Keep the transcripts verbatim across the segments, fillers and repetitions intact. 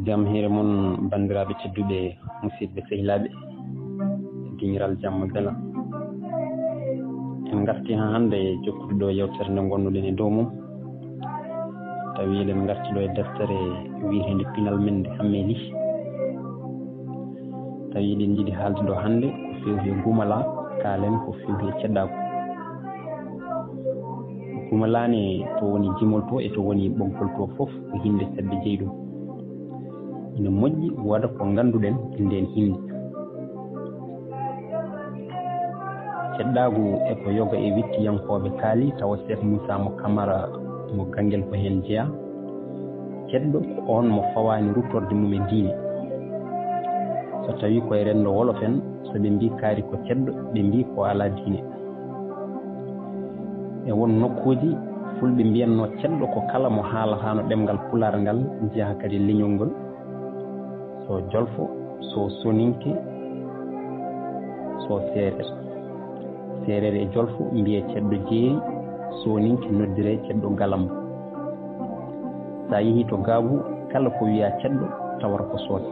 Jam hiire mon, banndiraaɓe tedduɓe, musidɓe sehilaaɓe, diŋiral jamma bela. En ngartii haa hannde e jokkude ɗo yewtere nde ngonnuɗen e dow mum. Tawi eɗen ngarti ɗo e deftere wiyeteende Pinal Men nde Hammee Lih. Tawi eɗen njiɗi haalde ɗo hannde ko feewti e gumala, kaalen ko feewti e ceddaagu. Gumala ne, to woni jimol to e to woni ɓoggol to fof ko hinnde seɓɓe jeyi ɗum. Ina moƴƴi wooda ko ngannduɗen e ndeen hinnde. Ceddaagu e ko yoga e wittiyankooɓe kaali, tawa Seek Muusaa mo Kamara mo Ganngel ko heen jeyaa. Ceɗɗo ko oon mo fawaani ruttorde mum e diine. So tawii ko e renndo wolof en, so ɓe mbii kaari ko ceɗɗo, ɓe mbii ko alaa diine. E won nokkuuji, Fulɓe mbiyatnoo ceɗɗo ko kala mo haalataano ɗemngal Pulaar ngal, jeyaa kadi leñol ngol. So Jolfo, so Soninke, so Seereer. Seereer e Jolfo mbiyee ceɗɗo jeeri, Soninke noddiree ceɗɗo galambo. So a yehii to Gaabu, kala ko wiyaa ceɗɗo, tawata ko soose.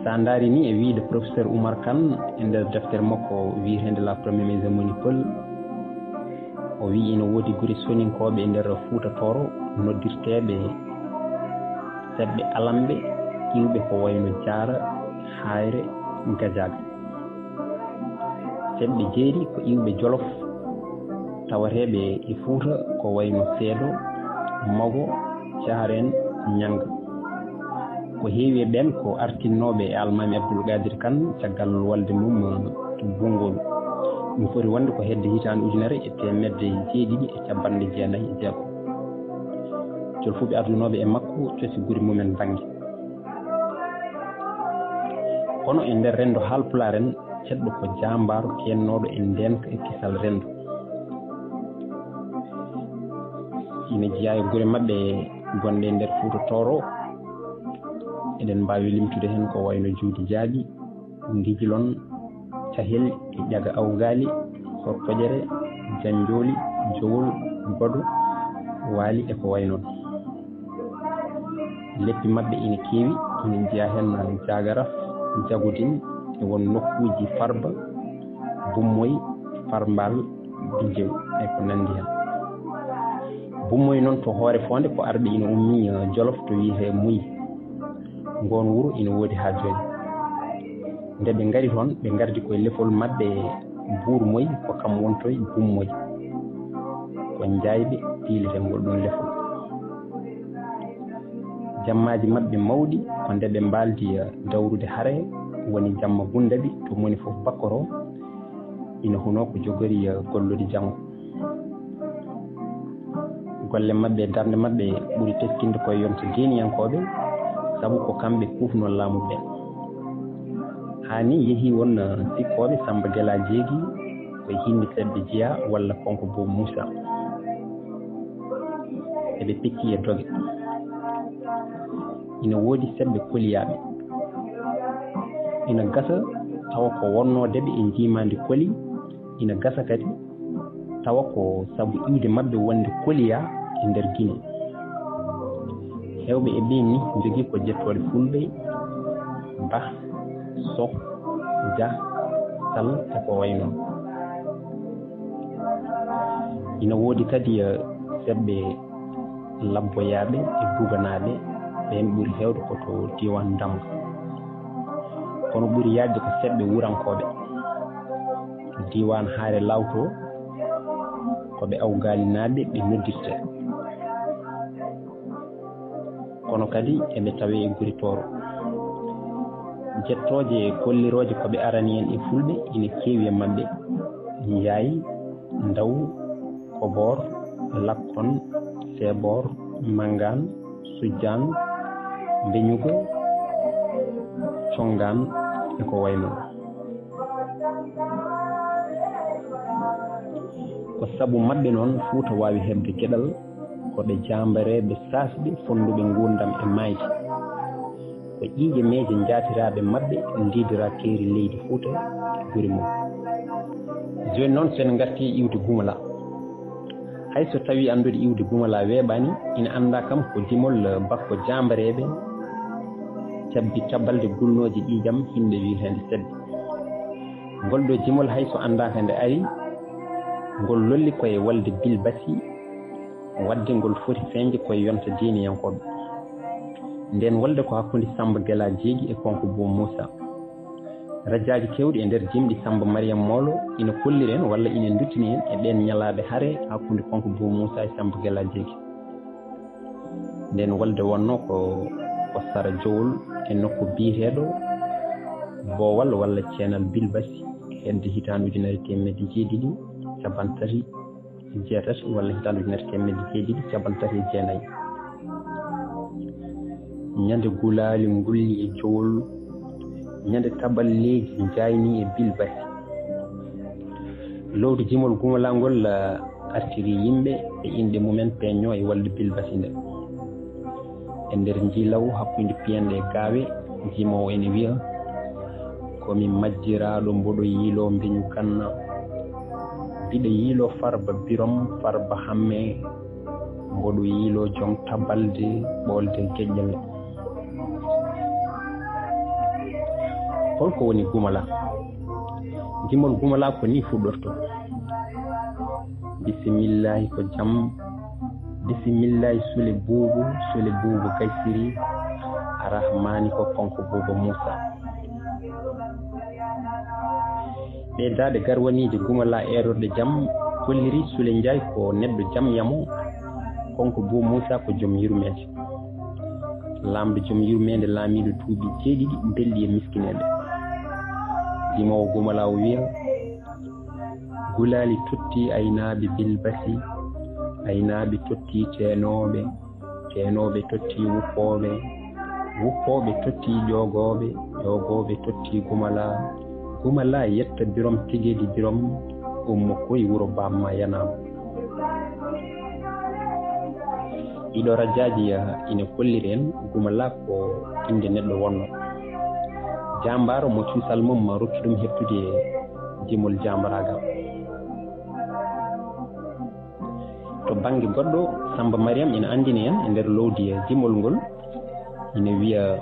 So a ndaarii nii e wiyde Professeur Oumar Kane e nder deftere makko wiyeteende La Première Hégémonie Peul, o wiyi ina woodi gure soninkooɓe e nder Fuuta Tooro noddirteeɓe seɓɓe alamɓe, iwɓe ko wayno Jaara, Haayre, Gajaaga. Seɓɓe jeeri ko iwɓe Jolof, tawateeɓe e Fuuta ko wayno Seedo, Mago, Caareen, Ñannga. Ko heewi e ɓeen ko artinnooɓe e Almaami Abdul Qaadir Kan caggal walde mum to Bungol. Ɗum foti wonde ko hedde hitaande ujunere e teemedde jeeɗiɗi e cappanɗe jeenayi e jeego. Jolfuɓe ardunooɓe e makko cosi gure mumen bannge. Kono e nder renndo Haalpulaar en, ceɗɗo ko jaambaaro keennooɗo e ndeenka e kisal renndo. Ina jeyaa e gure maɓɓe gonɗe e nder Fuuta Tooro. Eɗen mbaawi limtude heen ko wayno Juuti Jaaɓi, Ngijlon, Cahel e Ƴaga Awgaali, Horkoƴere, Janjooli, Jowol, Godo, Waali e ko wayi noon. Leppi maɓɓe ina keewi, ina jeyaa heen Jaagaraf, Jagodin, e won nokkuuji Farba, Bummoy, Farmbaal, Bijew e ko nanndi heen. Bummoy noon to Hoore Foonde ko arɓe ina ummii, eh, Jolof to wiyetee Muy. Ngoon wuro ina woodi haa jooni. Nde ɓe ngari toon, ɓe ngardi koye lefol maɓɓe Buur Moy, ko kam wontoy Bummoy. Ko Njaayɓe piilete ngol ɗoon lefol. Jammaaji maɓɓe mawɗi ko nde ɓe mbaaldi, eh, dawrude hare, woni jamma Gundaaɓi to moni fof bakkoro, ina hunoo ko jogori, eh, gollude janngo. Golle maɓɓe e darnde maɓɓe ɓuri teskinde koye yonta diiniyankooɓe, sabu ko kamɓe kuufnoo laamu ɓe. Haa nii yehii won, eh, sikkooɓe Sammba Gelaa Jeegi koye hinnde seɓɓe jeyaa walla Konko Boobo Muusaa. Eɓe pecci e doge. Ina woodi seɓɓe koliyaaɓe. Ina gasa tawa ko wonnoodeɓe e njiimaandi koli, ina gasa kadi tawa ko sabu iwde maɓɓe wonde koliyaa e nder Gine. Heewɓe e ɓeen nii njogii ko jettooɗe Fulɓe, Bah, Soh, Jah, Sal e ko wayi noon. Ina woodi kadi, eh, seɓɓe labboyaaɓe e duganaaɓe, ɓeen ɓuri heewde ko to diiwaan Damga. Kono ɓuri yaajde ko seɓɓe wurankooɓe. To diiwaan Haayre Laaw to, ko ɓe Awgaalinaaɓe ɓe noddirtee. Kono kadi eɓe tawee e gure Tooro. Jettooje kollirooje ko ɓe arani en e Fulɓe ina keewi e maɓɓe. Njaay, Ndaw, Koboor, Lakkon, Seeboor, Manngaan, Sujjaan, Mbeñugo, Conngaan e ko wayi noon. Ko sabu maɓɓe noon Fuuta waawi heɓde geɗal, ko ɓe jaambareeɓe saasɓe fonnduɓe nguurndam e maayde. Ko ƴiiƴe meeje njaatiraaɓe maɓɓe ndiidiraa keeri leydi Fuuta e gure mum. Jooni noon so en ngartii iwde Gumala. Hay so tawii anndude iwdi Gumala weeɓaani, ina anndaa kam ko jimol bakko jaambareeɓe cabbi tabalde gulnooje ƴiiƴam himɓe wiyeteende Sebbe. Ngol ɗoo jimol hay so anndaaka nde ari, ngol lolli ko e walde Bilbasi, waɗde ngol foti feeñde ko e yonta diineyankooɓe. Ndeen walde ko hakkunde Samba Gela Jeegi e Konko Boo Muusa. Rajaaji keewɗi e nder jimɗi Samba Mariam Moolo ina kolliri en walla ina nduttini en e ɗeen ñalaaɗe hare hakkunde Konko Boo Muusa e Samba Gela Jeegi. Ndeen walde wonnoo ko, ko sara Jowol e nokku biyeteeɗo Boowal walla Ceenal Bilbasi, hedde hitaande ujunere teemedde jeeɗiɗi cappanɗe tati e jeetati walla hitaande ujunere teemedde jeeɗiɗi cappanɗe tati e jeenayi. Ñande gulaali ngulli e Jowol, ñande taballeeji njaaynii e Bilbasi. Lowdi jimol Gumala ngol, ah, artiri yimɓe e inɗe mumen peeñnoo e walde Bilbasi nde. E nder njiilaw hakkunde piyanɗe e gaawe, jimoowo ene wiya: "Ko mi majjiraaɗo mboɗo yiiloo mbeñu Ganna, mbiɗo yiiloo Farba Birom, Farba Hamme, mboɗo yiiloo joom tabalde ɓoolde geƴƴelle." Holko woni Gumala? Jimol Gumala ko nii fuɗɗortoo. Bisimillahi ko jam. Bisimillahi Sule Buubu, Sule Buubu Gaysiri. Arahmani ko Konko Buubu Muusa. Ɗee daaɗe garwaniije Gumala eerorɗe jam kolliri Sule Njaay ko neɗɗo jam yamo, Konko Boo Muusa ko joom yurmeende. Laamɗo joom yurmeende laamiiɗo duuɓi jeeɗiɗi belɗi e miskineeɓe. Jimoowo Gumala o wiya: Gulaali totti aynaaɓe Bilbasi, aynaaɓe totti teenooɓe, teenooɓe totti wuppooɓe, wuppooɓe totti ƴoogooɓe, ƴoogooɓe totti Gumala, Gumala yetta Birom Tigedi Birom, ummo koy wuro baamma yanaama. Ɗiɗo rajaaji, eh, ina kolliri en Gumala ko innde neɗɗo wonno. Jaambaaro mo cuusal mum rokki ɗum heɓtude jimol jaambaraagal. To bannge goɗɗo, Samba Mariam ina anndina en e nder lowdi e jimol ngol, ina wiya: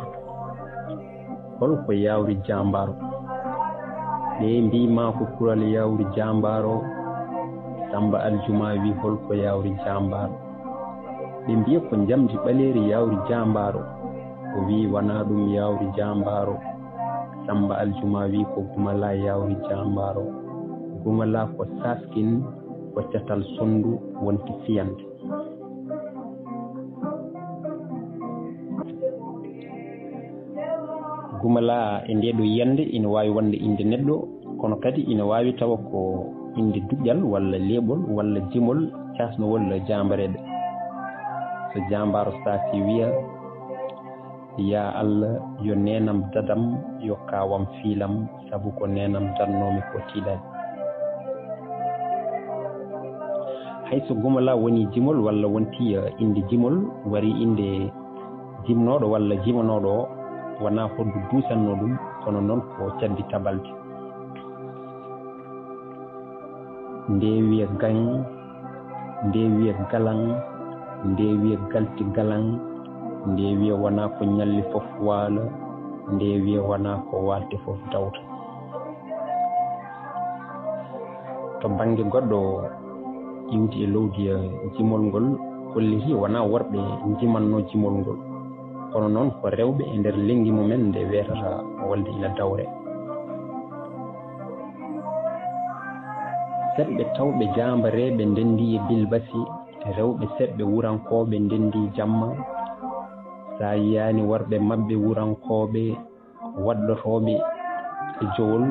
Hol ko yawri jaambaaro? Ɓe mbii ma ko kural yawri jaambaaro. Samba Aljuma wi: Hol ko yawri jaambaaro? Ɓe mbiya ko njamndi ɓaleeri yawri jaambaaro. O wi: Wanaa ɗum yawri jaambaaro. Samba Aljuma wi: Ko Gumala yawri jaambaaro. Gumala ko Saskin, ko catal Sonndu wonti fiyande. Gumala e ndee ɗoo yiyannde ina waawi wonde innde neɗɗo, kono kadi ina waawi tawa ko innde duƴƴal walla leeɓol walla jimol caasnowol jaambareeɓe. So jaambaaro saasii wiya: Yaa Allah, yo neenam dadam, yo kaawam fiilam, sabu ko neenam dadnoomi ko tiiɗaani. Hay so Gumala wonii jimol walla wontii, eh, innde jimol, warii innde jimnooɗo walla jimanooɗo o, wonaa hoɗdu duusannoo ɗum, kono noon ko cabbi tabalde. Nde wiya gaŋ, nde wiya galaŋ, nde wiya galti galaŋ, nde wiya wonaa ko ñalli fof waala, nde wiya wonaa ko waalte fof dawta. To bannge goɗɗo, iwdi e lowdi, eh, jimol ngol kolliti wonaa worɓe njimannoo jimol ngol, kono noon ko rewɓe e nder lenngi mumen nde weetata walde ina dawre. Seɓɓe tawɓe jaambareeɓe ndenndi e Bilbasi, rewɓe seɓɓe wurankooɓe ndenndi jamma. Sa yiyaani worɓe maɓɓe wurankooɓe waɗɗotooɓe e jowol,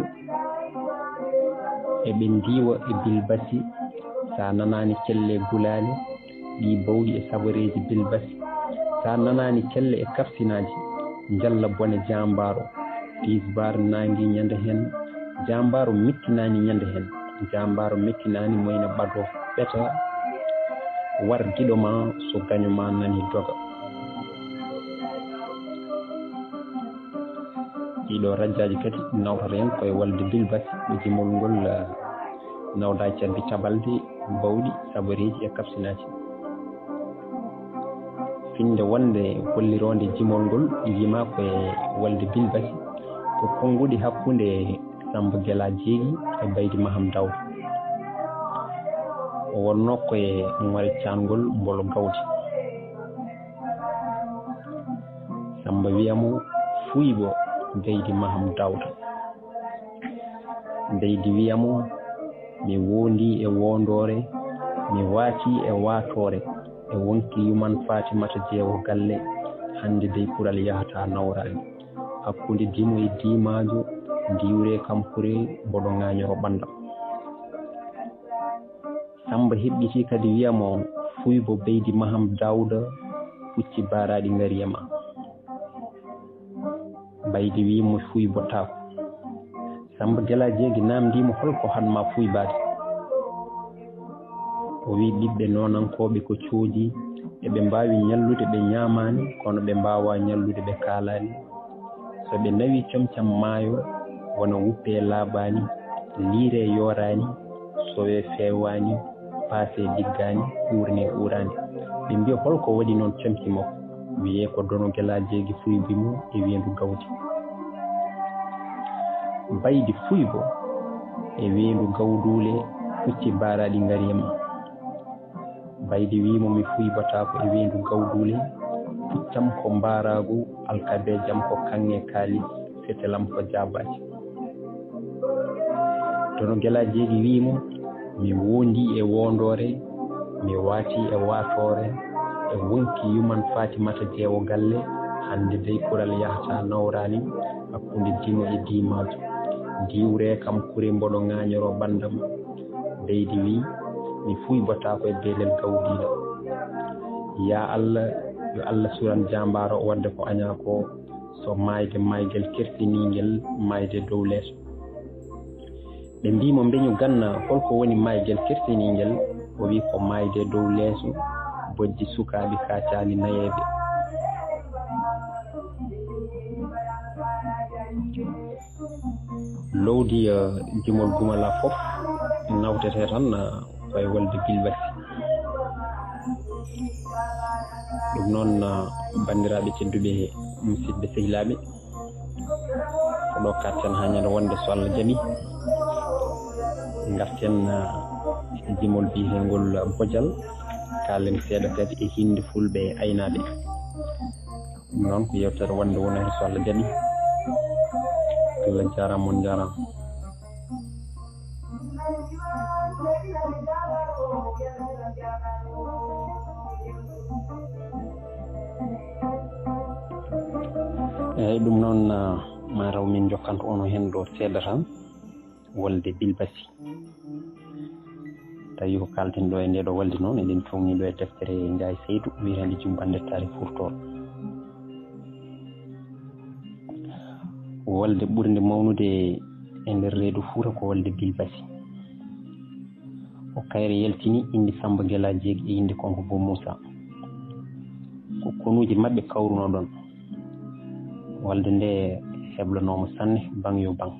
eɓe ndiiwa e Bilbasi. Sa nanaani kelle Gulaali, ɗi bawɗi e sabareeji Bilbasi. Sa nanaani kelle e kafsinaaji, njalla bone jaambaaro. Tisbaar naangi ñande heen, jaambaaro mettinaani ñande heen. Jaambaaro mettinaani moyna ɓado ɓeta, war giɗo ma, so gaño ma nani doga. Ɗiɗo rajaaji kadi nawtata en koye walde Bilbasi, ɗo jimol ngol, eh, nawda e cabbi tabalde. bawɗi, sabareeji e kapsinaaji. Finnde wonnde holliroonde jimol ngol yimaa ko e wolde Bilbasi, ko konnguɗi hakkunde Sammba Gelaa Jeegi e Baydi Maham Daawda. O wonnoo ko e ŋore caangol Mbolo Gawdi. Sammba wiya mo, "Fuuyɓo Baydi Maham Daawda." Baydi wiya mo, "Mi woondii e woondoore, mi waatii e waatoore, e wonki yuman Faatimata Jeewo Galle, hannde dey kural yahataa nawraani. Hakkunde dimo e diimaajo, ndiiwree kam kuree, mboɗo ŋaañoroo ɓanndam." Sammba heɓɓitii kadi wiya mo, "Fuuyɓo Baydi Maham Daawda, pucci baaraaɗi ngarii e ma." Baydi wii mo, "Fuuyɓotaako." Sammba Gelaa Jeegi naamndii mo, "Hol ko haɗ ma fuuyɓaade?" O wii, "Ɓiɓɓe noonankooɓe ko cooji, eɓe mbaawi ñallude ɓe ñaamaani, kono ɓe mbaawaa ñallude ɓe kaalaani. So ɓe nawii comcam maayo, wona wuppee laaɓaani, liiree yooraani, sowee feewaani, paasee diggaani, uurnee uuraani." Ɓe mbiya, "Hol ko waɗi noon comci makko?" Wiyee, "Ko Dono Gelaa Jeegi fuuyɓi mo e weendu Gawdi." Baydi fuuyɓo e weendu Gawduule, pucci baaraaɗi ngarii e ma. Baydi wii mo, "Mi fuuyɓotaako e weendu Gawduule, puccam ko mbaaraagu, alkabeejam ko kaŋŋe kaalis, fetelam ko jaabaaji." Dono Gelaa Jeegi wii mo, "Mi woondii e woondoore, mi waatii e waatoore, e wonki yuman Faatimata Jeewo Galle, hannde dey kural yahataa nawraani hakkunde dimo e diimaajo. Ndiiwree kam kuree, mboɗo ŋaañoroo ɓanndam." Baydi wii, "Mi fuuyɓotaako e beelel Gawdiiɗo." Yaa Allah, yo Allah suran jaambaaro o waɗde ko añaa ko, so maayde maaygal kertiniingel, maayde dow leeso. Ɓe mbii mo, "Mbeñu Ganna, hol ko woni maaygal kertiniingel?" O wii, "Ko maayde dow leeso, bojji sukaaɓe kaacaali nayeeɓe." Lowdi, eh, jimol gumala fof nawtetee tan, eh, ko e wolde Bilbasi. Ɗum noon, eh, banndiraaɓe tedduɓe, musidɓe sehilaaɓe, ko ɗo katten haa ñande wonde, so Allah jaɓi, ngarten, eh, e jimol biyeteengol Bojal, kaalen seeɗa kadi e hinnde Fulɓe e aynaaɓe. Ɗum noon ko yewtere wonde wonande, so Allah jaɓi. Allah jaaraama, on njaaraama. Eeyi, ɗum noon, ah, ma taw min njokkanto on heen ɗo seeɗa tan, wolde Bilbasi. Tawi ko kaalten ɗo e nde ɗo wolde noon, eɗen towni ɗo e deftere Njaay Seydu, wiyeteende Jumɓanɗe Taari Furtoor. Wolde ɓurnde mawnude e nder reedu Fuuta ko wolde Bilbasi. Ko kayre yaltini innde Sammba Gelaa Jeegi e innde Konko Boo Muusa. Ko konuuji maɓɓe kawrunoo ɗoon. Wolde nde heblanooma sanne, baŋ yo baŋ.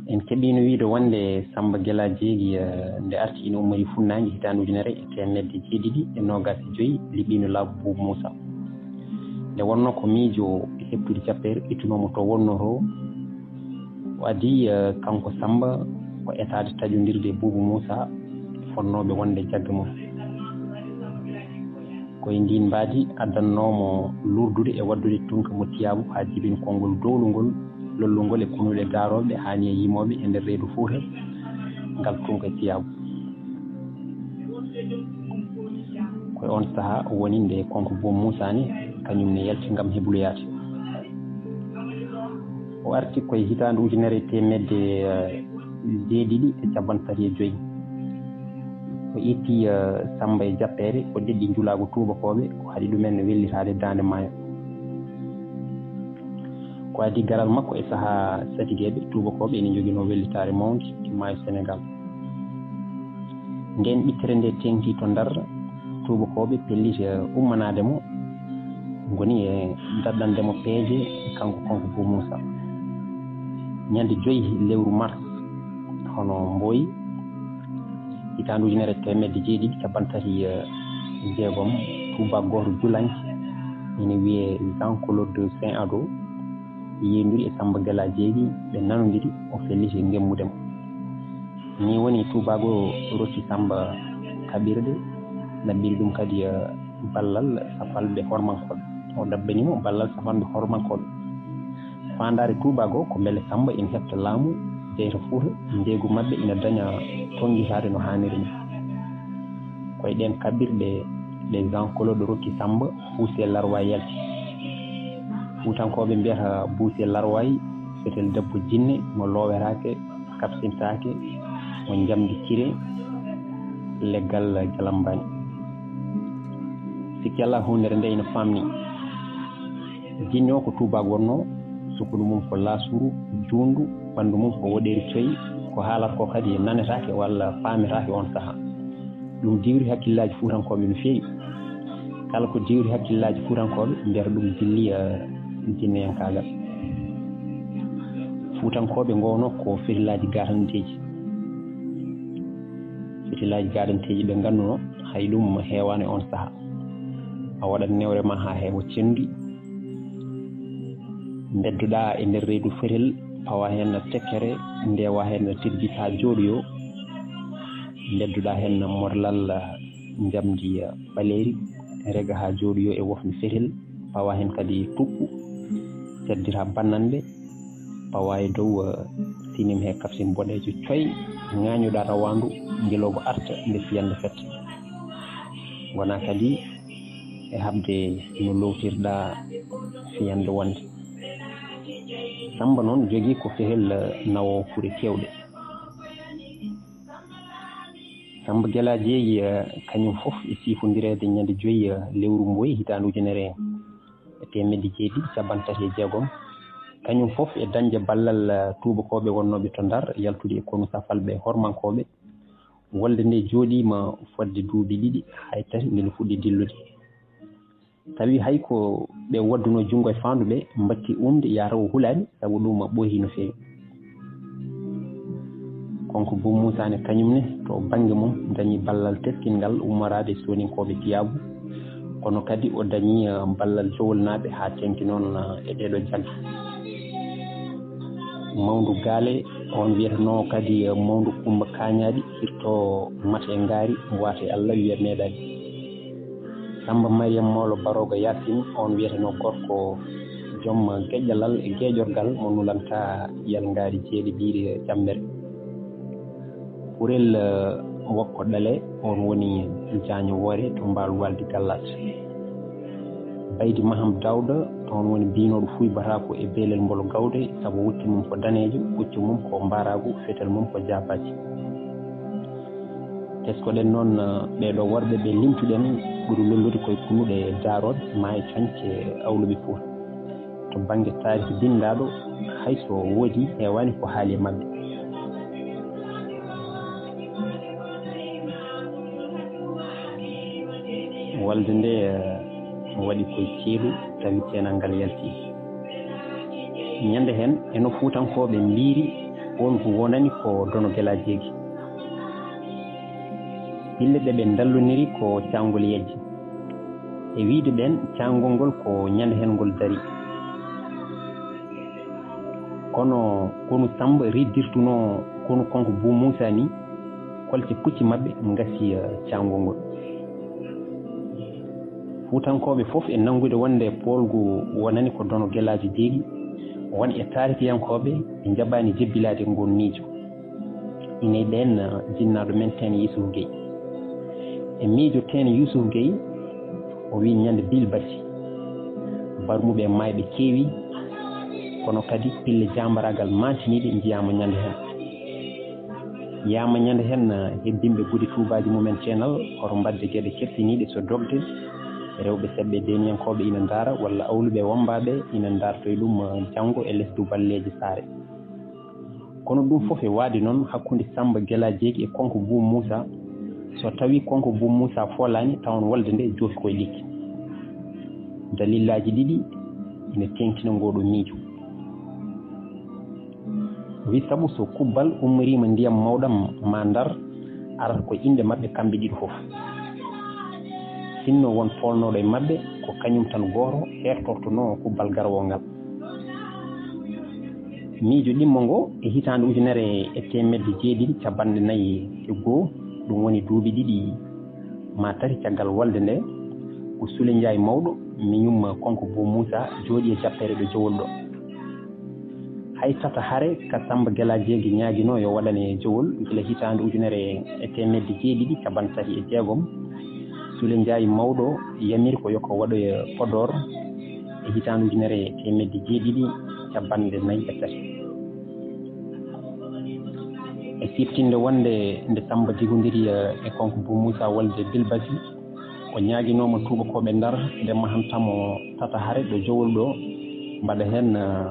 En keɓiino wiyde wonde Sammba Gelaa Jeegi, eh, nde arti ina ummori funnaange hitaande ujunere e teemedde jeeɗiɗi e noogaas e joy, liɓiino laabi Buubu Muusa. Nde wonnoo ko miijo heɓtude jappeere ittunoo mo to wonnoo to, o adii, eh, kanko Sammba ko etaade taƴondirde e Buubu Muusa e fotnooɓe wonde jagge mum. Ko e ndiin mbaadi addannoo mo luurdude e waɗdude tunka mo tiyaabu haa jibina konngol doolungol, lollungol e kunuɗe gaarooɓe haani e yimooɓe e nder reedu Fuuta, ngal tunka e tiyaabu. Ko e oon sahaa woni nde Konko Boo Muusa ne, kañum ne yalti ngam hebloyaade. O arti ko e hitaande ujunere e teemedde, eh, jeeɗiɗi e cappanɗe tati e joy. O itti, eh, Sammba e jappeere, o ɗeɗɗi njulaagu tuubakooɓe, o haɗi ɗumen wellitaade daande maayo. Ko adii garal makko e sahaa satigeeɓe, tuubakooɓe ene njoginoo wellitaare mawnde e maayo Senegaal. Ndeen ɓittere nde teeŋti to Ndar, tuubakooɓe pelliti, eh, ummanaade mo, ngoni e daɗɗande mo peeje, kanko Konko Boo Muusa. Ñande joy lewru mars, hono Mbooy, Hitaande ujunere e teemedde jeeɗiɗi cappanɗe tati e jeegom, tuubaako gooto julanke ina wiyee Jean Claude Saint Ado, yeeyndiri e Samba Gela Jeegi, ɓe nanondiri, o felliti gemmude mo. Nii woni tuubaako rokki Samba kaɓirɗe, ɗaɓɓiri ɗum kadi, eh, ballal safalɓe hormankooɓe. O ɗaɓɓani mo ballal safalɓe hormankooɓe. Faandaare tuubaako ko mbele Samba ina heɓta laamu, jeyta Fuuta, ndeegu maɓɓe ina daña tonngitaade no haaniri ni. Ko e ɗeen kaɓirɗe ɗe Jean Claude rokki Samba, Buuse Larwaay yalti. Fuutankooɓe mbiyata Buuse Larwaay, fetel debbo jinne, mo loowetaake, kaɓsintaake, mo njamndi kire, leggal jalambaani. Sikki alaa, huunde nde ina faamni. Jinne o ko tuubaako wonnoo, sukkundu mum ko laasuru, juutndu, ɓanndu mum ko woɗeeri coy, ko haalata ko kadi nanetaake walla faametaake oon sahaa. Ɗum diwri hakkillaaji Fuutankooɓe no feewi. Kala ko diwri hakkillaaji Fuutankooɓe, mbiyata ɗum dilli, eh, jinneyankaagal. Fuutankooɓe ngoowno ko fetelaaji gaadanteeji. Fetelaaji gaadanteeji ɓe ngannduno, hay ɗum heewaani oon sahaa. A waɗat newre ma haa heewa cenndi. Mbeddoɗaa e nder reedu fetel, pawa heen tekkere, ndewa heen tirgis haa jooɗoyoo. Mbeddoɗaa heen morlal njamndi ɓaleeri, rega haa jooɗoyoo e wofnde fetel, pawa heen kadi tuɓɓu, seddira bannanɗe, pawa e dow, eh, sinim he kapsin boɗeejo coy, ŋaañuɗaa rawaandu, ngelooba arta nde fiyannde fetta. Ngonaa kadi e haɓde no loowtirɗaa fiyannde wonde. Samba noon jogii ko fetel, eh, nawoowo kure keewɗe. Samba Gela Jeegi, eh, kañum fof e siifondireede ñande joyi, eh, lewru mboy hitaande ujunere e teemedde jeeɗiɗi cappanɗe tati e jeegom. Kañum fof e dañde ballal, eh, tuubakooɓe wonnooɓe to Ndar, yaltude e konu safalɓe hormankooɓe. Wolde nde jooɗiima fodde duuɓi ɗiɗi, hay tati nde no fuɗɗi dillude. Tawi hay ko ɓe waddunoo junngo e faandu ɓe, mbatti umde, yaa taw o hulaani, sabu ɗum ɓooyi no feewi. Kanko Buu Muusaa ne, kañum ne, to bannge mum, dañi ballal teskinngal ummoraade e Sooninkooɓe Tiyaabu, kono kadi o dañi, eh, ballal Jowolnaaɓe haa teeŋti noon, eh, e ɗeeɗoo jagge. Mawndu Gaale, oon wiyetenoo kadi, eh, Mawndu Kummba Kaañaaɗi, hirtoo mate ngaari, waate Alla, wiya meeɗaani. Samba Mariyam Mawlo Barooga Yaasin, oon wiyetenoo gorko joom geƴƴalal e geeƴorgal mo nulanta yalngaari jeeɗi ɓiire ƴammere. Kurel, eh, Wokko Ɗale, oon woni jaaño woore to Mbaalu Waaldi Gallaat. Baydi Maham Daawda, oon woni biynooɗo fuy bataaku e beelel Mbolo Gawde, sabu wuccu mum ko daneejo, puccu mum ko mbaaraagu, fetel mum ko jaabaaji. Teskoɗen noon, eh, ɓee ɗoo worɓe ɓe limtuɗen ɓuri lollude koye kunnuɗe daarooɓe, maayo coñce, awluɓe Fuuta. To bannge taariki binndaaɗo, hay so woodi, heewaani ko haali e maɓɓe. Wolde nde, eh, waɗi koye ceeɗu, tawi ceenal ngal yalti. Ñande heen, e no Fuutankooɓe mbiiri, oon ko wonani ko Dono Gelaajeegi. Pille ɗe ɓe ndalloniri ko caangol yejje. E wiyde ɓeen, caangol ngol ko ñande heen ngol darii. Kono konu Samba riddirtunoo konu kanko Buu Muusaa ni, kolte pucci maɓɓe ngasi, eh, caangol ngol. Fuutankooɓe fof e nanngude wonde poolgu wonani ko Dono Gelaajo Jeegi, won e taarikiyankooɓe ɓe njaɓaani jebbilaade ngoon miijo. Ine e ɓeen, eh, jinnaaɗo men Teen Yuusuf Gey. E miijo Teen Yuusuf Gey, o wiyi ñande Biil Basi, barmuɓe e maayɓe keewi, kono kadi pille jaambaraagal maantiniiɗe njiyaama ñande heen. Yiyaama ñande heen, eh, hebbinɓe gude tuubaaji mumen ceenal, hoto mbaɗde geɗe kersiniiɗe so dogde, rewɓe seɓɓe deeniyankooɓe ina ndaara, walla awluɓe wammbaaɓe ina ndaartoyi ɗum, eh, janngo e les duballeeje saare. Kono ɗum fof e waade noon hakkunde Samba Gelaajeegi e Konko Buu Muusaa. So tawii Konko Buu Muusaa foolaani, tawan wolde nde joofi koye lekki. Dalillaaji ɗiɗi ina teeŋtina ngooɗoo miijo. Wi sabu so kubbal ummoriima ndiyam mawɗam maa Ndar, arata ko innde maɓɓe kamɓe ɗiɗo fof. Sinno won foolnooɗo e maɓɓe, ko kañum tan gooto heertortonoo kubbal garwol ngal. Miijo ɗimmo ngo e hitaande ujunere e teemedde jeeɗiɗi cappanɗe nayi e goo, ɗum woni duuɓi ɗiɗi maa tati caggal wolde nde, ko Sule Njaay mawɗo, miñum Konko Buu Muusa, jooɗii e jappeere ɗo Jowol ɗo. Hay tata hare ka Sammba Gelaajeegi ñaaginoo yo waɗane Jowol gila hitaande ujunere e teemedde jeeɗiɗi cappanɗe tati e jeegom, Sule Njaay mawɗo yamiri ko yo ko waɗoya Podoor e hitaande ujunere e teemedde jeeɗiɗi cappanɗe nayi e tati. E siftinde wonde nde Sammba jogondiri e Konko Buu Muusa wolde Bilbasi, o ñaaginooma tuubakooɓe Ndar nde mahantamo tata hare ɗo Jowol ɗo, mbaɗa heen, eh,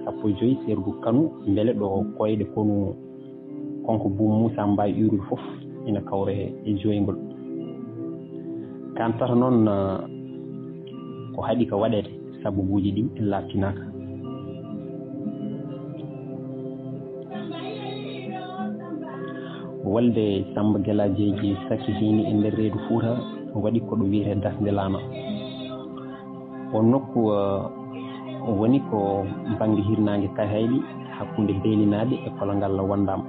sappo e joy seergu kanu, mbele ɗo koyɗe konu Konko Buu Muusa mbaawi iwrude fof ina kawree e jooyngol. Kaan tata noon, eh, ko haɗi ko waɗeede, sababuuji ɗi laaɓtinaaka. Wolde Sammba Gelaajeegi Saki Hiini e nder reedu Fuuta waɗi ko ɗo wiyetee Dasnde Laana. O nokku, eh, woni ko bannge hirnaange Kayhayɗi hakkunde Beelinaaɓe e Kolongal Wanndaam.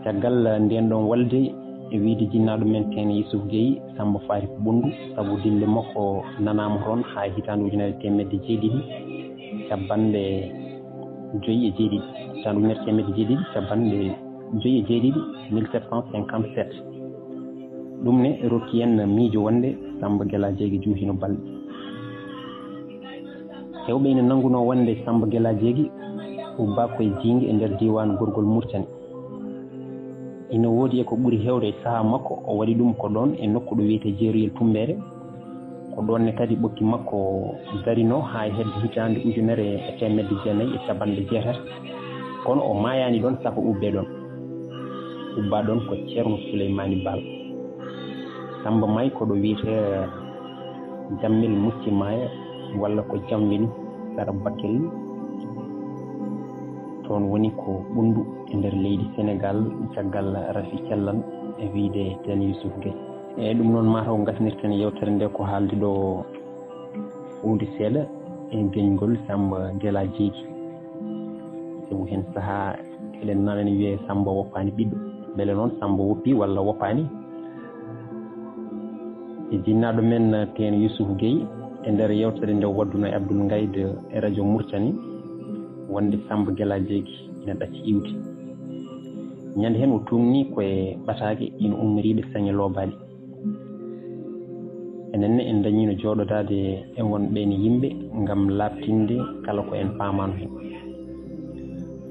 Caggal ndeen ɗoon wolde, e wiyde jinnaaɗo men Teeŋ Yuusuf Gey, Sammba faati ko ɓunndu, sabu dille makko nanaama toon haa e hitaande ujunere e teemedde jeeɗiɗi cappanɗe joy e jeeɗiɗi, hitaande ujunere teemedde jeeɗiɗi cappanɗe joy e jeeɗiɗi, mille sept cent cinquante-sept. Ɗum ne rokki en miijo wonde Sammba Gelaajeegi juutino balɗe. Heewɓe ina nanngunoo wonde Sammba Gelaajeegi ubbaa ko e Jiinge e nder diiwaan Gorgol Muritani. Ina woodi e ko ɓuri heewde e sahaa makko, o waɗi ɗum ko ɗoon e nokku ɗo wiyetee Jeeruyel Tummbeere. Ko ɗoon ne kadi ɓokki makko darinoo haa e hedde hitaande ujunere e teemedde jeenayi e cappanɗe jeetati. Kono o maayaani ɗoon, saka ubbee ɗoon. Ubbaa ɗoon ko Ceerno Suleymaani Baal. Sammba maayi ko ɗo wiyetee Jammel Mucci Maaya, walla ko Jamwin sara Bakel. Toon woni ko Ɓunndu e nder leydi Senegaal, caggal rafi cellal e wiyde Teeŋ Yuusuf Gey. Eey, ɗum noon, maa taw ngasnirten yeewtere nde ko haalde ɗo huunde seeɗa e geñgol Sammba Gelaajeegi. Sabu heen sahaa eɗen nana ene wiyee Sammba woppaani ɓiɗɗo. Mbele noon Sammba woppii walla woppaani? E jinnaaɗo men Teeŋ Yuusuf Gey e nder yeewtere nde o waɗduno e Abdul Ngayd e rajo Murtani, wonde Sammba Gelaajeegi ina ɗacci iwde. Ñande heen o tuumnii ko e ɓataake ina ummoriiɓe saŋe loobaaɗi. Enen ne en dañiino jooɗodaade e won ɓeen yimɓe ngam laaɓtinde kala ko en paamaano heen.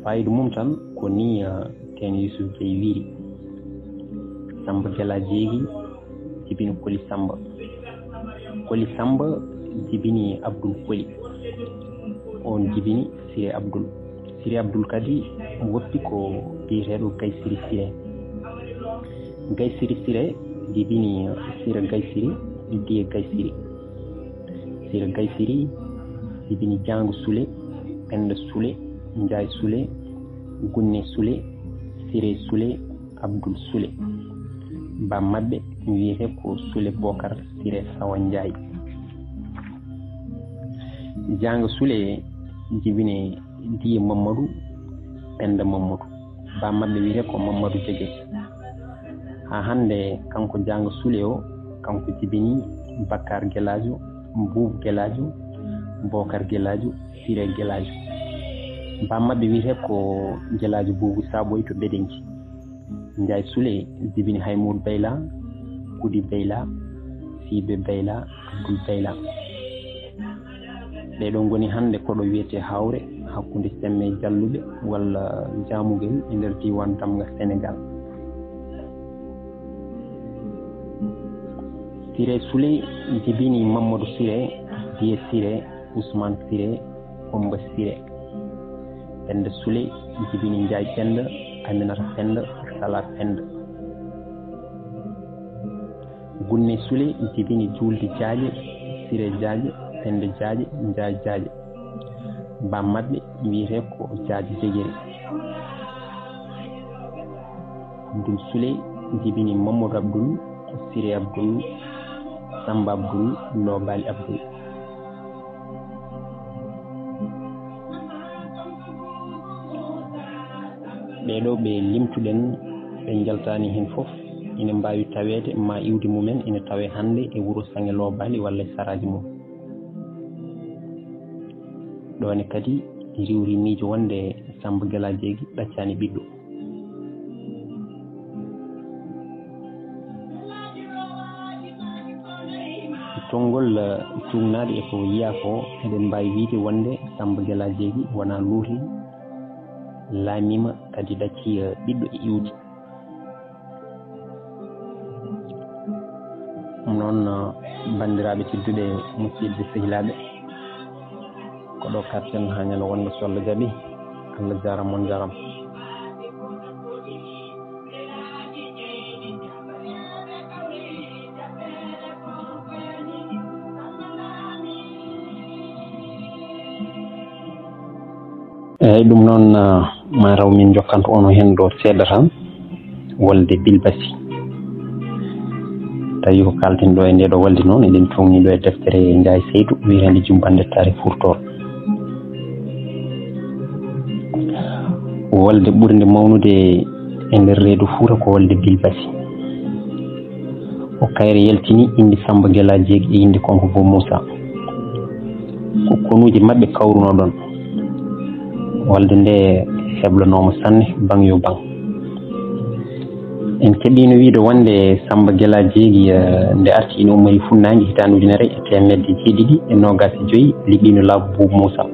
Faayiida mum tan ko nii, eh, Teeŋ Yuusuf Gey wiyri. Sammba Gelaajeegi jibini Koli Sammba. Koli Sammba jibini Abdul Koli. Oon jibini Sire Abdul. Sire Abdul kadi woppi ko biyeteeɗo Gaysiri Sire. Gaysiri Sire jibini Sire Gaysiri, Diye Gaysiri. Sire Gaysiri jibini Jaango Sule, Penda Sule, Njaay Sule, Gunne Sule, Sire Sule, Abdul Sule. Baam maɓɓe wiyetee ko Sule Bookar Sire Sawa Njaay. Jaango Sule jibini Diye Mammadu, Penda Mammadu. Baam maɓɓe wiyetee ko Mammadu Jege. Haa hannde kanko Jaango Sule o, kanko jibini Bakar Gelaajo, Buubu Gelaajo, Bookar Gelaajo, Sire Gelaajo. Baam maɓɓe wiyetee ko Gelaajo Buubu Saaɓoy to Bedenji. Njaay Sule jibini Haymuud Bayla, Kudi Bayla, Siibe Bayla, Abdul Bayla. Ɓee ɗoo ngoni hannde ko ɗo wiyetee Hawre, hakkunde Semme Jalluɓe walla Jaamugel e nder diiwaan Damga Senegaal. Sire Sule jibini Mammadu Sire, Diye Sire, Usmaan Sire, Kumba Sire. Penda Sule jibini Njaay Penda, Aminata Penda, Sala Penda. Gunne Sule jibini Juulde Jaaƴe, Sire Jaaƴe, Penda Jaaƴe, Njaay Jaaƴe. Baam maɓɓe wiyetee ko Jaaƴe Jegere. Abdul Sule jibini Mamadou Abdul, Sire Abdul, Samba Abdul, Lobali Abdul. Ɓeeɗo ɓe limtuɗen, ɓe njaltaani heen fof, ina mbaawi taweede, ma iwdi mumen ina tawee hannde e wuro Saŋe Lobali walla e saraaji mum. Ɗo ne kadi riwri miijo wonde Samba Gela Jeegi ɗaccaani ɓiɗɗo. Tonngol, eh, cuumnaade e ko yiyaa ko, eɗen mbaawi wiyde wonde Samba Gela Jeegi wonaa luuti, laamiima kadi ɗaccii, eh, ɓiɗɗo e iwdi. Ɗum noon, eh, banndiraaɓe tedduɓe, musidɓe sehilaaɓe, ko ɗo karten haa ñande wonde so Allah jaɓi. Allah jaaraama, on njaaraama. Eeyi, ɗum noon, ah, ma taw min njokkanto on heen ɗo seeɗa tan, wolde Bilbasi. Tawi ko kaalten ɗo e ndee ɗo wolde noon, eɗen tongni ɗo e deftere Njaay Seydu, wiyeteende Jumbanɗe Taari Furtoor. Wolde ɓurnde mawnude e nder reedu Fuuta ko wolde Bilbasi. Ko kayre yaltini innde Samba Gela Jeegi e innde Konko Boo Muusa. Ko konuuji maɓɓe kawrunoo ɗoon. Wolde nde heblanooma sanne, baŋ yo baŋ. En keɓiino wiyde wonde Samba Gela Jeegi, eh, nde arti ina ummori funnaange hitaande ujunere e teemedde jeeɗiɗi e noogaas e joy, liɓiino laabi Buubu Muusa.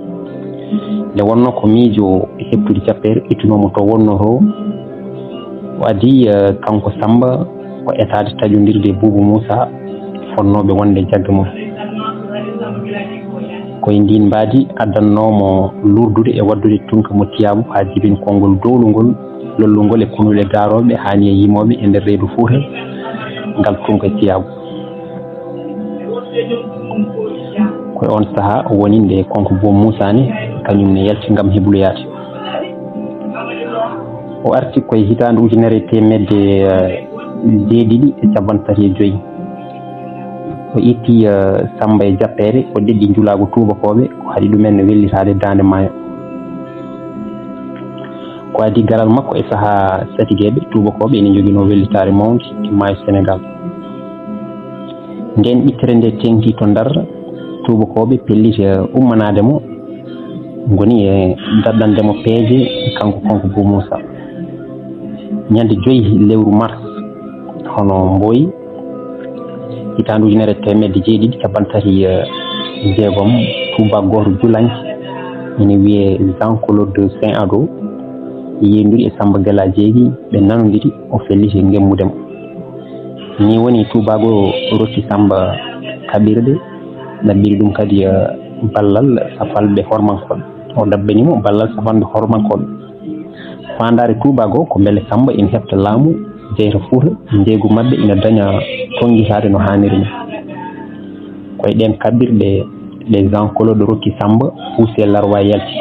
Nde wonnoo ko miijo heɓtude jappeere ittunoo mo to wonnoo to, o adii, eh, kanko Samba, o etaade taƴondirde e Buubu Muusa, fotnooɓe wonde jagge mum. Ko e ndiin mbaadi addannoo mo luurdude e waɗdude tunka mo tiyaabu haa jibin konngol dowlungol, lollungol e konuule gaarooɓe haa ni e yimooɓe e nder reedu Fuuta ngal tunka e tiyaabu. Ko e oon sahaa o woni nde Konko Boo Muusa ne, kañum ne yalti ngam hebloyaade. O arti ko e hitaande ujunere e teemedde, eh, jeeɗiɗi e cappanɗe tati e joy. O itti, eh, Samba e jappeere, o ɗeɗɗi njulaagu tuubakooɓe, o haɗi ɗumen no wellitaade daande maayo. Ko adii garal makko e sahaa satigeeɓe, tuubakooɓe ina njoginoo wellitaare mawnde e maayo Senegaal. Ndeen ɓittere nde teeŋti to Ndar, tuubakooɓe pelliti, eh, ummanaade mo, ngoni e daɗɗande mo peeje e kanko Konko Boo Muusa. Ñande joy lewru mars, hono Mbooyi, hitaande ujunere e teemedde jeeɗiɗi cappanɗe tati e jeegom, tuubaako gooto julaŋke ina wiyee Jean Claude Saint Ado, yeeyndiri e Samba Gela Jeegi, ɓe nanondiri, o felliti ngemmude mo. Nii woni tuubaako rokki Samba kaɓirɗe, ɗaɓɓiri ɗum kadi, eh, ballal safalɓe hormankooɓe. O ɗaɓɓani mo ballal safalɓe hormankooɓe. Faandaare tuubaako ko mbele Samba ina heɓta laamu jeyta Fuuta, njeeygu maɓɓe ina daña tonngitaade no haaniri ni. Ko e ɗeen kaɓirɗe ɗe Jean Claude rokki Samba, Buuse Larwaay yalti.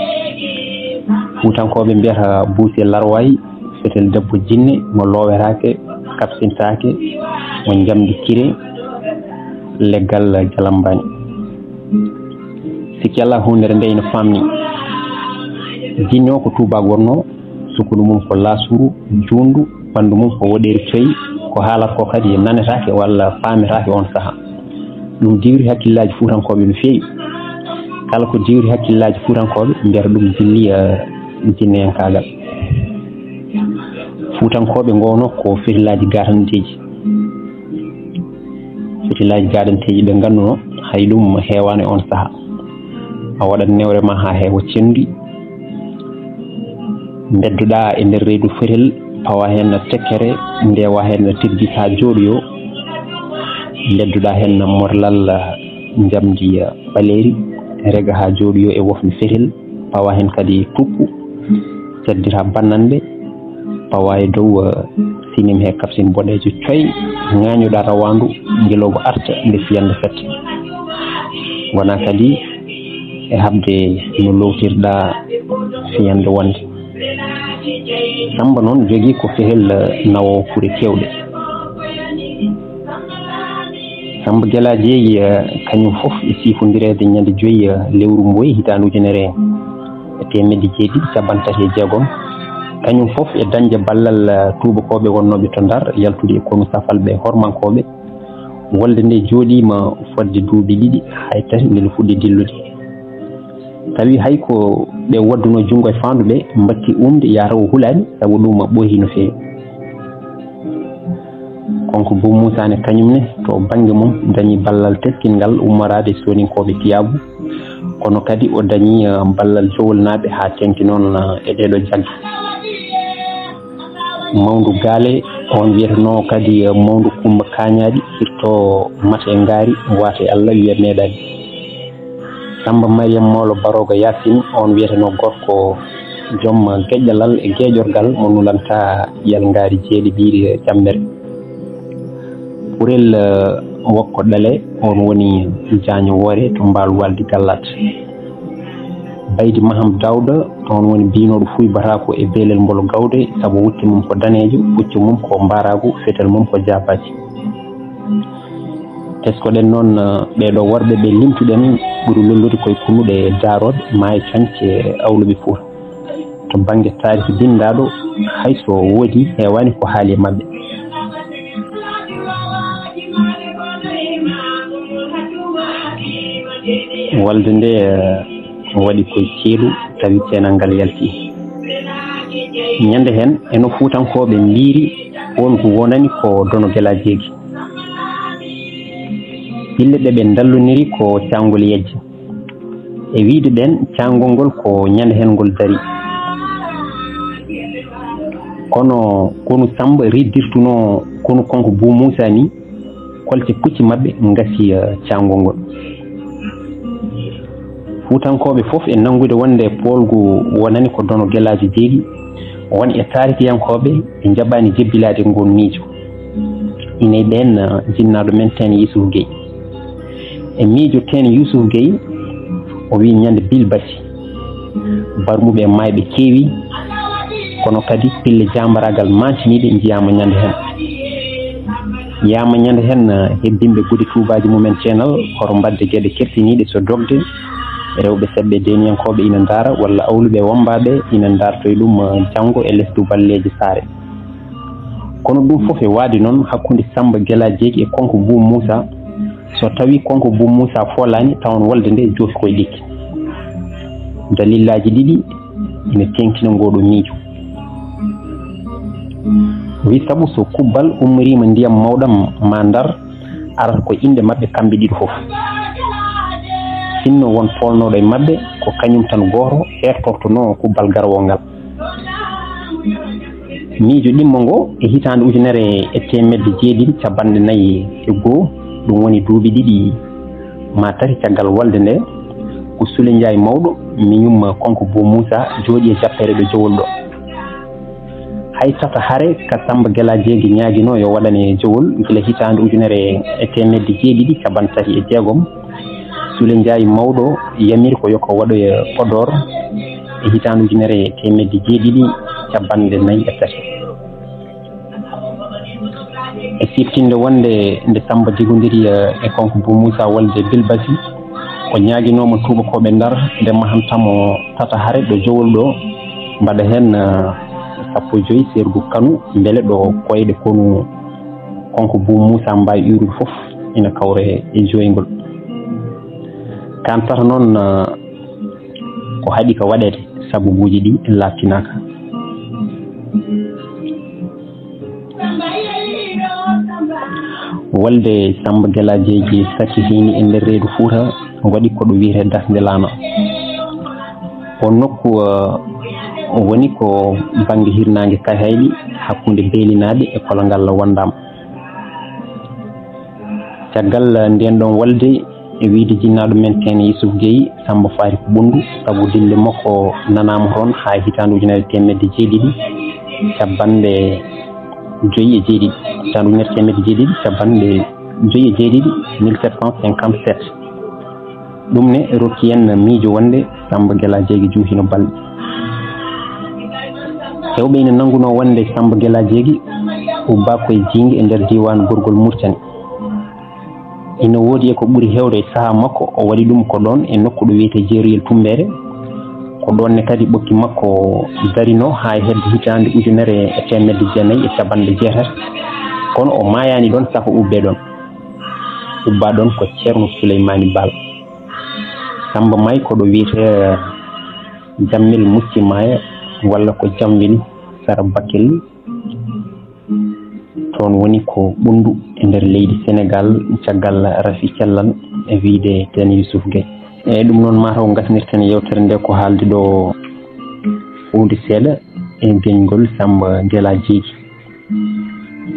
Fuutankooɓe mbiyata Buuse Larwaay, fetel debbo jinne, mo loowetaake, kaɓsintaake, mo njamndi kire, leggal jalambaani. Sikki alaa, huunde nde ina faamni. Jinne o ko tuubaako wonnoo, sukkundu mum ko laasuru, juutndu, ɓanndu mum ko woɗeeri coy, ko haalata ko kadi nanetaake walla faametaake oon sahaa. Ɗum diwri hakkillaaji Fuutankooɓe no feewi. Kala ko diwri hakkillaaji Fuutankooɓe, mbiyata ɗum jilli, eh, jinneyankaagal. Fuutankooɓe ngoowno ko fetelaaji gaadanteeji. Fetelaaji gaadanteeji ɓe ngannduno, hay ɗum heewaano e oon sahaa. A waɗat newre ma haa heewa cenndi. Mbeddoɗaa e nder reedu fetel, pawa heen tekkere, ndewa heen teddis haa jooɗoyoo. Mbeddoɗaa heen morlal njamndi ɓaleeri, rega haa jooɗoyoo e wofnde fetel, pawa heen kadi tuppu, caddita bannanɗe, pawa e dow, eh, sinim he kapsin boɗeejo coy, ŋaañoɗaa rawaandu, ngelooba arta nde fiyande fetta. Ngonaa kadi e haɓde no lowtirɗaa fiyande wonde. Samba noon jogii ko fehel, eh, nawoowo kure keewɗe. Samba Gelaajo Jeegi, eh, kañum fof e siifondireede ñande joyi, eh, lewru mboyi hitaande ujunere e teemedde jeeɗiɗi cappanɗe tati e jeegom. Kañum fof e dañde ballal, eh, tuubakooɓe wonnooɓe to Ndar, yaltude e konu safalɓe hormankooɓe. Wolde nde jooɗiima fodde duuɓi ɗiɗi, hay tati nde no fuɗɗi dillude. Tawi hay ko ɓe waddunoo junngo e faandu ɓe, mbatti umde, yahata o hulaani, sabu ɗum ɓooyi no feewi. Kanko Buu Muusaa ne, kañum ne, to bannge mum, dañi ballal teskingal ummoraade e Sooninkooɓe Tiyaabu, kono kadi o dañi, eh, ballal Jowolnaaɓe haa teeŋti noon, eh, e ɗeeɗo jagge. Mawndu Gaale, oon wiyetenoo kadi, eh, Mawndu Kummba Kaañaaɗi, firto mate ngaari, waate Alla wiya meeɗaani. Samba Mariyam Mawlo Barooga Yaasin, oon wiyetenoo gorko joom geƴƴalal e geeƴorgal mo nulanta yalngaari jeeɗiɓiire Cammbere. Kurel, eh, Wokko Ɗale, oon woni jaaño woore to Mbaalu Waldi Gallaat. Baydi Maham Daawda, oon woni biynooɗo fuy bataaku e beelel Mbolo Gawde, sabu wutte mum ko daneejo, puccu mum ko mbaaraagu, fetel mum ko jaabaaji. Tesko-ɗen noon, eh, ɓee ɗoo worɓe ɓe limtuɗen ɓuri lollude koye kunnuɗe daarooɓe, maayo coñce, awluɓe Fuuta. To bannge taariki binndaaɗo, hay so woodi, heewaani ko haali e maɓɓe. Wolde nde, eh, waɗi koye ceeɗu, tawi ceenal ngal yalti. Ñande heen, e no Fuutankooɓe mbiiri, poolgu wonani ko Dono Gelaajo Jeegi. Pille ɗe ɓe ndalloniri ko caangol yejje. E wiyde ɓeen, caangol ngol ko ñande heen ngol dari. Kono konu Samba riddirtunoo konu kanko Buu Muusaa ni, kolte pucci maɓɓe ngasi, eh, caangol ngol. Fuutankooɓe fof e nanngude wonde poolgu wonani ko Dono Gelaajo Jeegi, won e taarikiyankooɓe ɓe njaɓaani jebbilaade ngoon miijo. Ine e ɓeen, eh, jinnaaɗo men Teen Yuusuf Gey. E miijo Teen Yuusuf Gey, o wii ñande Bilbasi, barmuɓe e maayɓe keewi, kono kadi pille jaambaraagal maantiniiɗe njiyaama ñande heen. Yiyaama ñande heen, eh, hebbinɓe gudi tuubaaji mumen ceenal, hoto mbaɗde geɗe kersiniiɗe so dogde, rewɓe seɓɓe deeniyankooɓe ina ndaara, walla awluɓe wammbaaɓe ina ndaartoy ɗum, eh, janngo e les duballeeje saare. Kono ɗum fof e waade noon hakkunde Samba Gelaajo Jeegi e kanko Buu Muusaa, so tawii kanko Buu Muusaa foolaani, tawon wolde nde joofi koye ɗikki. Dalillaaji ɗiɗi ina teeŋtina ngooɗoo miijo. Wi sabu so kubbal ummoriima ndiyam mawɗam maa Ndar, arata ko innde maɓɓe kamɓe ɗiɗo fof. Sinno won poolnooɗo e maɓɓe, ko kañum tan gooto heertortonoo kubbal garawol ngal. Miijo ɗimmo ngo e hitaande ujunere e teemedde jeeɗiɗi cappanɗe nayi e goo, ɗum woni duuɓi ɗiɗi maa tati caggal wolde nde, ko Sule Njaay mawɗo, miñum kanko Buu Muusaa, jooɗii e jappeere ɗo Jowol ɗo. Hay tata hare ka Samba Gelaajo Jeegi ñaaginoo yo waɗane Jowol gila hitaande ujunere e teemedde jeeɗiɗi cappanɗe tati e jeegom, Sule Njaay mawɗo yamiri ko yo ko waɗoye Podoor e hitaande ujunere e teemedde jeeɗiɗi cappanɗe nayi e tati. E siftinde wonde nde Samba jogondiri, eh, e kanko Buu Muusaa wolde Bilbasi, o ñaaginooma tuubakooɓe Ndar nde mahanta mo tata hare ɗo Jowol ɗo, mbaɗa heen, eh, sappo e joy seergu kanu, mbele ɗo koyɗe konu kanko Buu Muusaa mbaawi iwrude fof ina kawre e jooyngol. Kaan tata noon, eh, ko haɗi ka waɗeede, sababuuji ɗi laaɓtinaaka. Wolde Samba Gelaajo Jeegi Saki Hiini e nder reedu Fuuta waɗi ko ɗo wiyetee Dasnde Laana. O nokku, eh, woni ko bannge hirnaange Kayhayɗi hakkunde Beelinaaɓe e Kolongal Wondaam. Caggal ndeen ɗoon wolde, e wiyde jinnaaɗo men Teen Yuusuf Gey, Sammba Faari ko Ɓunndu, sabu dille makko nanaama toon haa hitaande ujunere teemedde jeeɗiɗi cappanɗe joy e jeeɗiɗi, hitaande ujunere teemedde jeeɗiɗi cappanɗe joy e jeeɗiɗi, mille sept cent cinquante-sept. Ɗum ne rokki en miijo wonde Sammba Gelaajo Jeegi juuhino balɗe. Heewɓe ina nanngunoo wonde Sammba Gelaajeegi ubba ko e Jiinge e nder diiwaan Gorgol Murtani. Ina woodi e ko ɓuri heewde e sahaa makko, o waɗi ɗum ko ɗoon e nokku ɗo wiyetee Jeeruyel Tummbeere. Ko ɗoon ne kadi ɓokki makko darinoo haa e hedde hitaande ujunere e teemedde jeenayi e cappanɗe jeetati. Kono o maayaani ɗoon, saka o ubbee ɗoon. Ubbaa ɗoon ko Ceerno Suleymaani Baal. Sammba maayi ko ɗo wiyetee Jammel Mucci Maaya, walla ko Jamwel Sara Bakel. Toon woni ko Ɓunndu e nder leydi Senegaal, caggal rafi cellal e wiyde Teen Yuusuf Gey. Eeyi, ɗum noon, maa taw ngasnirten yeewtere nde ko haalde ɗo huunde seeɗa e geñgol Sammba Gelaajeegi.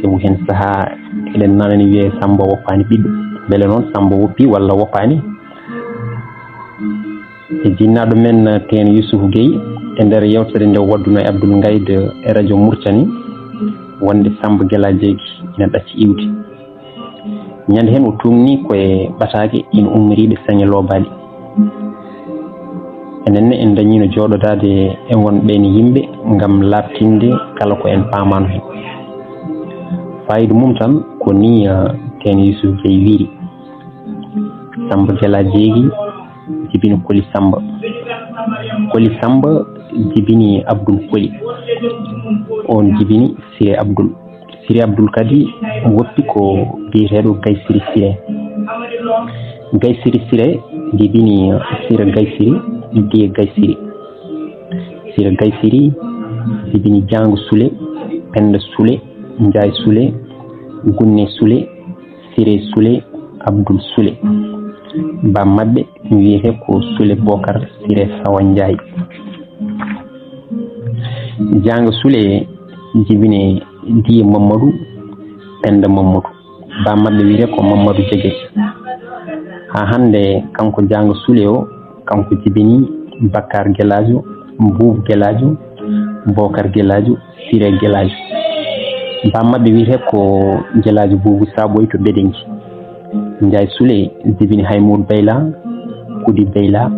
Sabu heen sahaa eɗen nanani wiyee Sammba woppaani ɓiɗɗo. Mbele noon Sammba woppii walla woppaani? E jinnaaɗo men Teen Yuusuf Gey, e nder yeewtere nde waɗduno e Abdul Ngayde e rajo Murtani, wonde Sammba Gelaajeegi ina ɗacci iwde. Ñande heen o tuugni ko e ɓataake ina ummoriiɗe saŋe loobaali. Enen ne en dañiino jooɗodaade e won ɓeen yimɓe ngam laaɓtinde kala ko en paamaano heen. Faayiida mum tan ko nii, eh, Teen Yuusuf Gey wiyri. Sammba Gelaajeegi jibini Koli Sammba. Koli Sammba jibini Abdul Koli. Oon jibini Siree Abdul. Siree Abdul kadi woppi ko biyeteeɗo Gay Siri Siree. Gay Siri Siree jibini Sira Gay Siri, Diye Gay Siri. Sira Gay Siri jibini Jaango Sule, Pennda Sule, Njaay Sule, Gunne Sule, Siree Sule, Abdul Sule. Baam maɓɓe wiyetee ko Sule Bookar Siree Sawa Njaay. Jaango Sule jibini Diye Mammadu, Pennda Mammadu. Baam maɓɓe wiyetee ko Mammadu Jegeri. Haa hannde kanko Jaango Sule o, kanko jibini Bakkaar Gelaajo, Buubu Gelaajo, Bookar Gelaajo, Siree Gelaajo. Baam maɓɓe wiyetee ko Gelaajo Buubu Saaboy to Bedenji. Njaay Sule jibini Haymuud Bayla, Kudi Bayla,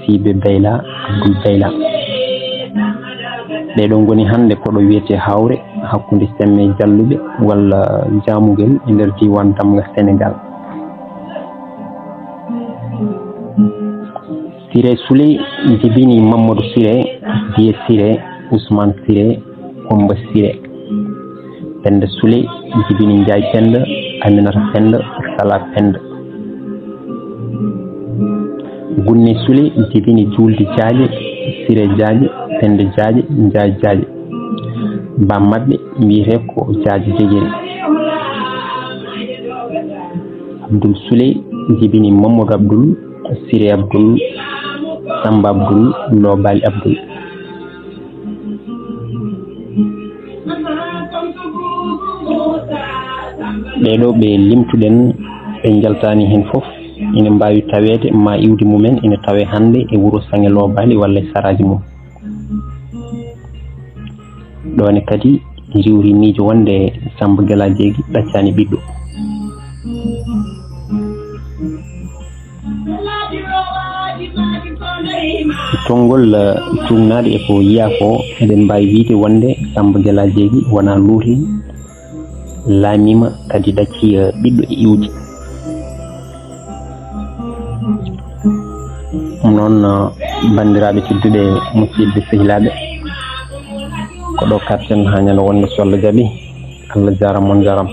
Siibe Bayla, Abdul Bayla. Ɓee ɗoo ngoni hannde ko ɗo wiyetee Hawre, hakkunde Semme Jalluɓe walla Jaamugel e nder diiwaan Damga Senegaal. Siree Sule jibini Mammadu Siree, Diye Siree, Usmaan Siree, Kummba Siree. Pennda Sule jibini Njaay Pennda, Aminata Pennda, Sala Pennda. Gunne Sule jibini Juulde Jaaje, Siree Jaaje, Pennda Jaaje, Njaay Jaaje. Baam maɓɓe wiyetee ko Jaaje Jegeri. Abdul Sule jibini Mammadu Abdul, Siree Abdul, Sammba Abdul, Loobaali Abdul. Ɓee ɗoo ɓe limtuɗen, ɓe njaltaani heen fof, ina mbaawi taweede, maa iwdi mumen ina tawee hannde e wuro Saŋe Loobaali walla e saraaji mum. Ɗoon ne kadi riiwri miijo wonde Sammba Gelaajeegi ɗaccaani ɓiɗɗo. Tonngol, eh, tuugnaade e ko yiyaa ko, eɗen mbaawi wiyde wonde Sammba Gelaajeegi wonaa luuti, laamiima kadi ɗacci, eh, ɓiɗɗo e iwdi. Ɗum noon, eh, banndiraaɓe tedduɓe, musidɓe sehilaaɓe, ko ɗo kaɗten haa ñande wonde so Allah jaɓi. Allah jaaraama, on njaaraama.